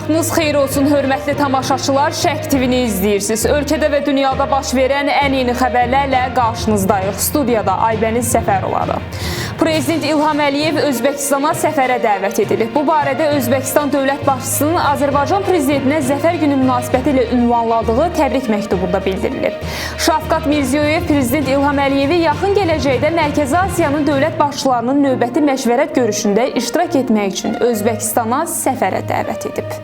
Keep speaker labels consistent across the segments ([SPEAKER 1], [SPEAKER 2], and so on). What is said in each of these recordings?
[SPEAKER 1] Vaxtınız xeyir olsun, hörmətli tamaşaçılar. Şərq TV-ni izləyirsiniz. Ölkədə və dünyada baş verən ən yeni xəbərlərlə qarşınızdayıq. Studiyada Aybəniz Səfərovadır. Prezident İlham Əliyev Özbəkistana səfərə dəvət edilib. Bu barədə Özbəkistan dövlət başçısının Azərbaycan prezidentinə Zəfər Günü münasibəti ilə ünvanladığı təbrik məktubunda bildirilib. Şavkat Mirziyoyev Prezident İlham Əliyevi yaxın gələcəkdə Mərkəzi Asiyanın dövlət başçılarının növbəti məşvərət görüşündə iştirak etmək üçün Özbəkistana səfərə dəvət edib.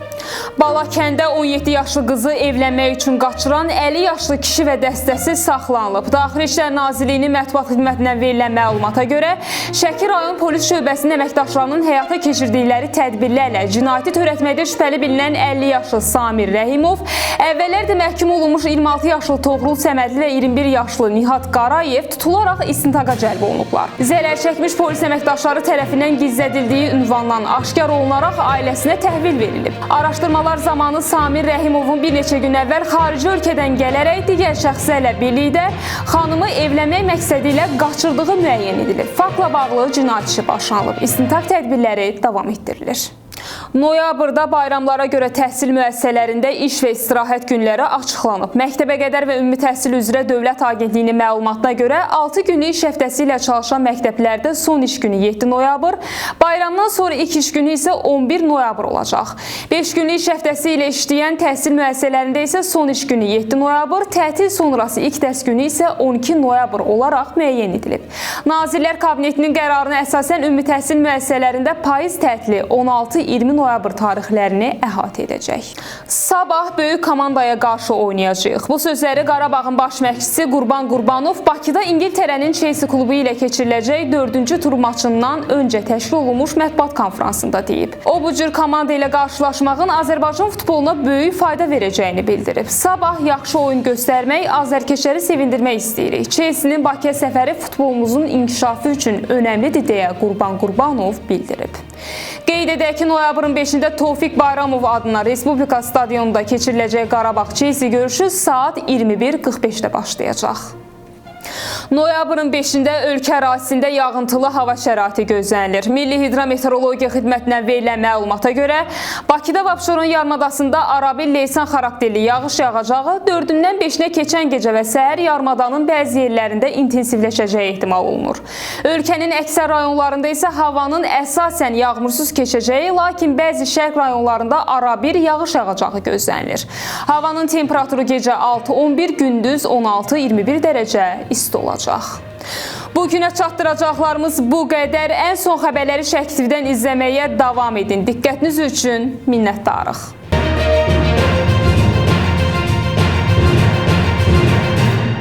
[SPEAKER 1] Balakəndə 17 yaşlı qızı evlənmək üçün qaçıran 50 yaşlı kişi və dəstəsi saxlanılıb. Daxili İşlər Nazirliyinin mətbuat xidmətindən verilən məlumata görə, Şəki rayon polis şöbəsinin əməkdaşlarının həyata keçirdikləri tədbirlərlə cinayəti törətməkdə şübhəli bilinən 50 yaşlı Samir Rəhimov, əvvəllər də məhkum olunmuş 26 yaşlı Toğrul Səmədli və 21 yaşlı Nihat Qarayev tutularaq istintaqa cəlb olunublar. Zərər çəkmiş polis əməkdaşları tərəfindən gizlədildiyi ünvandan aşkar olunaraq ailəsinə təhvil verilib. Araşdırmalar zamanı Samir Rəhimovun bir neçə gün əvvəl xarici ölkədən gələrək digər şəxslərlə birlikdə xanımı evlənmək məqsədi ilə qaçırdığı müəyyən edilib. Faktla bağlı cinayət işi başlanılıb. İstintaq tədbirləri davam etdirilir. Noyabrda bayramlara görə təhsil müəssisələrində iş və istirahət günləri açıqlanıb. Məktəbə qədər və ümumi təhsil üzrə Dövlət Agentliyinin məlumatına görə 6 günlük iş həftəsi ilə çalışan məktəblərdə son iş günü 7 noyabr, bayramdan sonra ilk iş günü isə 11 noyabr olacaq. 5 günlük iş həftəsi ilə işləyən təhsil müəssisələrində isə son iş günü 7 noyabr, tətil sonrası ilk dərs günü isə 12 noyabr olaraq müəyyən edilib. Nazirlər Kabinetinin qərarına əsasən ümumi təhsil müəssisələrində payız tətili 16-20 noyabr tarixlərini əhatə edəcək. Sabah böyük komandaya qarşı oynayacağıq. Bu sözləri Qarabağın baş məşqçisi Qurban Qurbanov Bakıda İngiltərənin Chelsea klubu ilə keçiriləcək 4-cü tur maçından öncə təşkil olunmuş mətbuat konfransında deyib. O bu cür komanda ilə qarşılaşmağın Azərbaycan futboluna böyük fayda verəcəyini bildirib. Sabah yaxşı oyun göstərmək, azərkeşləri sevindirmək istəyirik. Chelsea-nin Bakıya səfəri futbolumuzun inkişafı üçün önəmlidir deyə Qurban Qurbanov bildirib. Qeyd edək ki, noyabrın 5-də Tofiq Bayramov adına Respublika stadionunda keçiriləcək Qarabağ Chelsea görüşü saat 21:45-də başlayacaq. Noyabrın 5-də ölkə ərazisində yağıntılı hava şəraiti gözlənilir. Milli Hidrometeorologiya Xidmətindən verilən məlumata görə Bakıda və Abşeron yarımadasında arabir leysan xarakterli yağış yağacağı, 4-dən 5-nə keçən gecə və səhər yarımadanın bəzi yerlərində intensivləşəcəyi ehtimal olunur. Ölkənin əksər rayonlarında isə havanın əsasən yağmursuz keçəcəyi, lakin bəzi şərq rayonlarında arabir yağış yağacağı gözlənilir. Havanın temperaturu gecə 6-11, gündüz 16-21 dərəcə isti olacaq. Bu günə çatdıracaqlarımız bu qədər. Ən son xəbərləri Şərq TV-dən izləməyə davam edin. Diqqətiniz üçün minnətdarıq.